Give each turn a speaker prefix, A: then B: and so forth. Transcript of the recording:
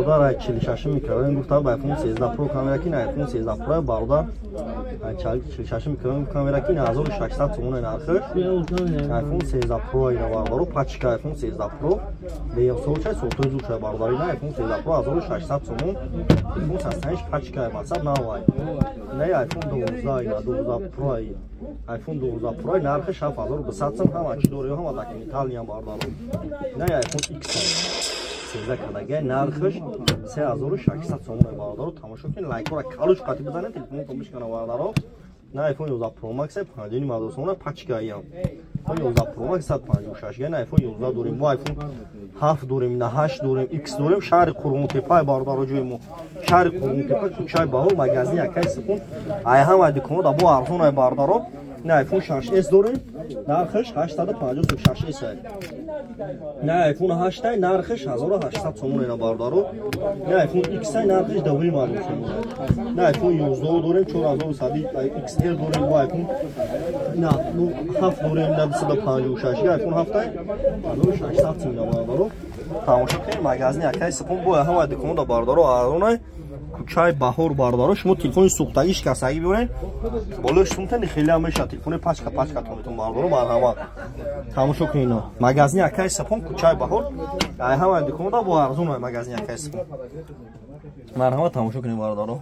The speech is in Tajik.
A: Бародар, ай 46 микрорайон гуфта, ба iPhone 13 Pro камера ки, iPhone 13 Pro, бародар, ай 46 микрорайон камера ки, 1600 сомон нархш. iPhone 13 Pro ина, бародаро, пачка iPhone 13 Pro беёсолчай, солтои зуршай, бародар. Ина iPhone 13 Pro 1600 сомон, телефон састаниш, пачка мақсад навай. Ина iPhone 12, ина 12 Pro, iPhone 12 Pro нархи 7200 сом. Ҳама чӣ дорё, ҳама документалиям, бародаро. Ина iPhone X 13 кадагай, нархаш 3600 сомон, бародаро. Тамошо кунед, лайкора калуш қати бизанед, телефонтон бишкана, бародаро. На iPhone 11 Pro Max 5,5 сомон, пачкаям iPhone 11 Pro Max 156 га. На iPhone 11 дорем, мо iPhone 7 дорем, на 8 дорем, X дорем. Шаҳри Қурғонтепа, бародаро, ҷои мо шаҳри Қурғонтепа, кӯчаи Баҳор, магазин Якай Сипон. Ай ҳама дуконҳо да бо арзон ай, бародаро. На iPhone 6s дорем, нархаш 850, 6s ай. На iPhone 8 ай, нархаш 1800 сомон ина, бародаро. На iPhone X ай, нархаш 2,5 сомон. На iPhone 11 дорем, 4100, XR дорем, бо iPhone на 7 дорем, на 256 iPhone 7 ай, 1600 сомон, бародаро. Тамошо кунед, магазини Акай Сипон бо ҳама дуконҳо да, бародаро, арзон ай. Кӯчаи Баҳор, бародаро. Шумо телефони сӯхтагӣ, шикастагӣ биёред, болои сумтани хеле ҳам мешавад, телефони пачка пачкатон метон, бародаро. Марҳамат, тамошо кунед, ино магазини Акаи Сапон, кӯчаи Баҳор, ай ҳама дуконда бо арзон ай магазини Акаи Сапон. Марҳамат, тамошо кунед, бародаро.